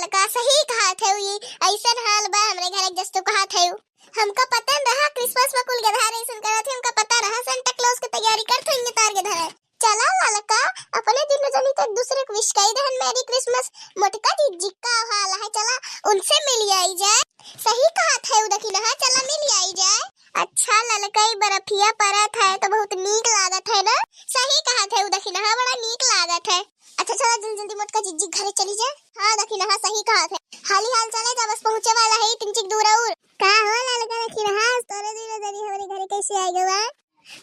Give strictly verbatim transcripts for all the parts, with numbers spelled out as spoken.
का सही कहत है ई? अइसन हाल बा हमरे घर के, जस तू कहत है। हमका पता न रहा Christmas में कुल गधा रहे सुन करत है, हमका पता रहा Santa Claus के तैयारी करत है, तार के धरे। चला ललका, अपने दुनो जनी तो एक दूसरे के wish कई देहन Merry Christmas। मोटका जिज्जी का हाल है, चला उनसे मिल आई जाए। सही कहत है उ दखिनहा, चला मिल आई जाए। अच्छा ललका, ई बरफिया परत है तो बहुत नीक लागत है ना? सही कहत है उ दखिनहा, बड़ा नीक लागत है। अच्छा चला जल्दी जल्दी मोटका जिज्जी घरे चली जाए। हाँ दखिनहा सही कहत है, हाली हाल चले जा, बस पहुँचे वाला है तिनचिक दूर और। का हो ललका दखिनहा, तोरे दुनो जनी हमरे घरे कैसे आइ गवा?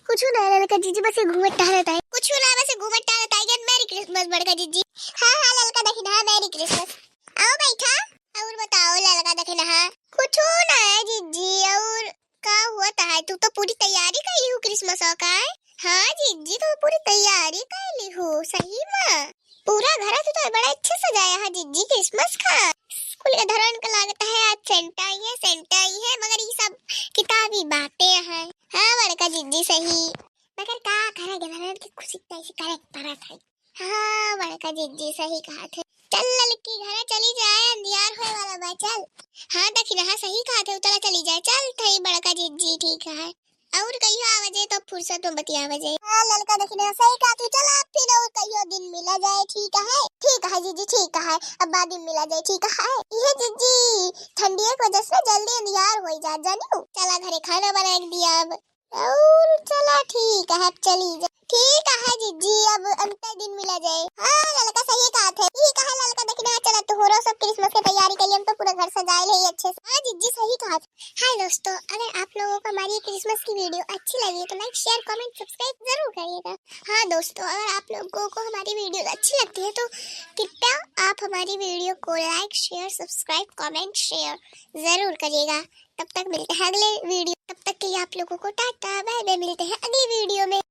कुछु ना ललका जिज्जी, बस ये घूमत टहरत है। कुछु ना, बस ये घूमत टहरत है। Merry Christmas बड़का जिज्जी। हाँ हाँ ललका दखिनहा, Merry Christmas। आओ बैठा। और बताओ ललका दखिनहा। कुछु ना है जिज्जी, और का हुआ है? तू तो पूरी तैयारी कइली हो Christmas का है? हाँ जिज्जी, तो पूरी तैयारी कइली हो सही में। पूरा घर तू तो बड़ा अच्छे सजाया है जिज्जी Christmas का। कुल गधरन का लागत है आज Santa आई है, Santa आई है, मगर ये सब किताबी बातें हैं। हाँ बड़का जिज्जी सही। मगर का करा, गधरन की खुशी कैसे करे परत है। हाँ बड़का जिज्जी सही कहत है। चल ललकी घरे चली जाए, अंधियार होए वाला बा, चल। हाँ दखिनहा सही कहत है, चला चली जाए, चल थई बड़का जिज्जी, ठीक है। और कहियो आवा जाए तो फुर्सत में बतियावा जाए। हाँ ललका दखिनहा सही कहत है, चला अब फिर और कहियो दिन मिला जाए, ठीक है? ठीक है जिज्जी, ठीक है, अब बाद में मिला जाए, ठीक है? ये जिज्जी ठंडिया की वजह से जल्दी अंधियार हो जात जानियो। चला घरे खाना बनाए के दिया अब। और चला ठीक है, अब चली जा। ठीक है जिज्जी, अब अंते दिन मिला जाए। हाँ ललका सही कहत है। ठीक है ललका दखिनहा, चला तोहरो सब Christmas के तैयारी कइली, हम तो पूरा घर सजाए ले अच्छे से। हाँ जिज्जी सही कहत है। हाय दोस्तों, अगर आप लोगों को हमारी Christmas की video अच्छी लगी तो like, share, comment, subscribe जरूर करिएगा। हाँ दोस्तों, अगर आप लोगों को हमारी video अच्छी लगती है तो कृपया आप हमारी video को like, share, subscribe, comment, share जरूर करिएगा। तब तक मिलते हैं अगले video, तब तक के लिए आप लोगों को टाटा बाय बाय, मिलते हैं अगली video में।